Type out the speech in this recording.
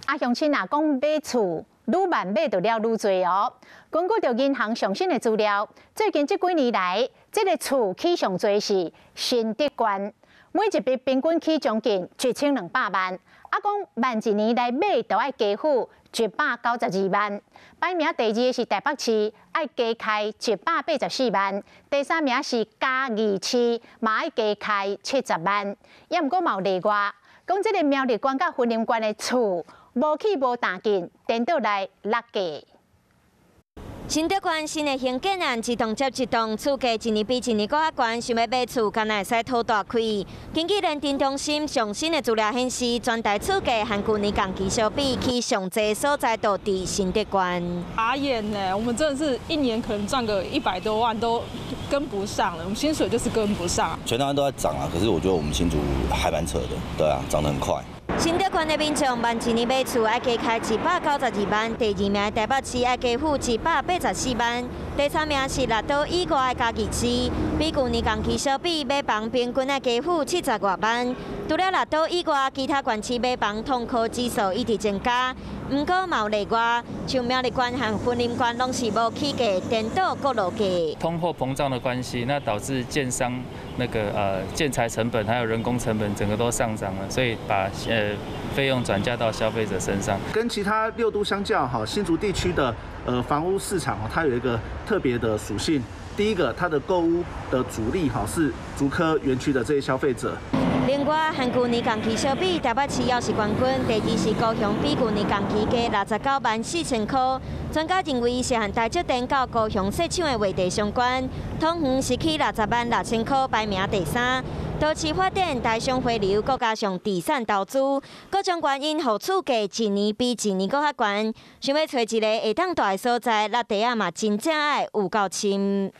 啊，鄉親若講買厝，愈慢買就了愈濟哦。根據著銀行上新的資料，最近這幾年來，這个厝起上濟是新竹縣，每一筆平均起將近1200萬。啊，講慢一年來買，就愛加付192萬。排名第二的是台北市，愛加開184萬。第三名是嘉義市，嘛愛加開70萬。也毋過嘛有例外，講這个苗栗縣佮雲林縣的厝無起無彈緊，顛倒來落價。新竹縣新的興建案一棟接一棟，厝價一年比一年閣較懸，想欲買厝，敢若會使討大氣。根據聯徵中心上新的資料顯示，全台厝價和舊年同期相比，起上濟所在都佇新竹縣。傻眼呢，我們真的是一年可能賺個100多萬都跟不上了，我們薪水就是跟不上。全台灣都在漲啊，可是我覺得我們新竹還蠻扯的，對啊，漲得很快。新竹縣的民眾慢一年買厝愛加開192萬，第二名的台北市愛加付184萬，第三名是六都以外的嘉義市，比舊年同期相比，買房平均愛加付70外萬。除了六都以外，其他縣市買房通貨指數一直增加，毋過嘛有例外，像苗栗縣和雲林縣攏是無起價，顛倒閣落價。通貨膨脹的關係，那導致建商那個建材成本還有人工成本整個都上漲了，所以把費用轉嫁到消費者身上。跟其他六都相較，哈，新竹地區的房屋市場，它有一個特別的屬性。第一個，它的購屋的主力哈是竹科園區的這些消費者。另外，和舊年同期相比，台北市猶是冠軍，第二是高雄，比舊年同期加69萬4千塊。專家認為是和台積電到高雄設廠的話題相關。桃園是起60萬6千塊，排名第三。都市發展、台商回流，閣加上地產投資，各種原因，予厝價一年比一年閣較懸。想欲揣一个會當蹛的所在，落地仔嘛真正愛有夠深。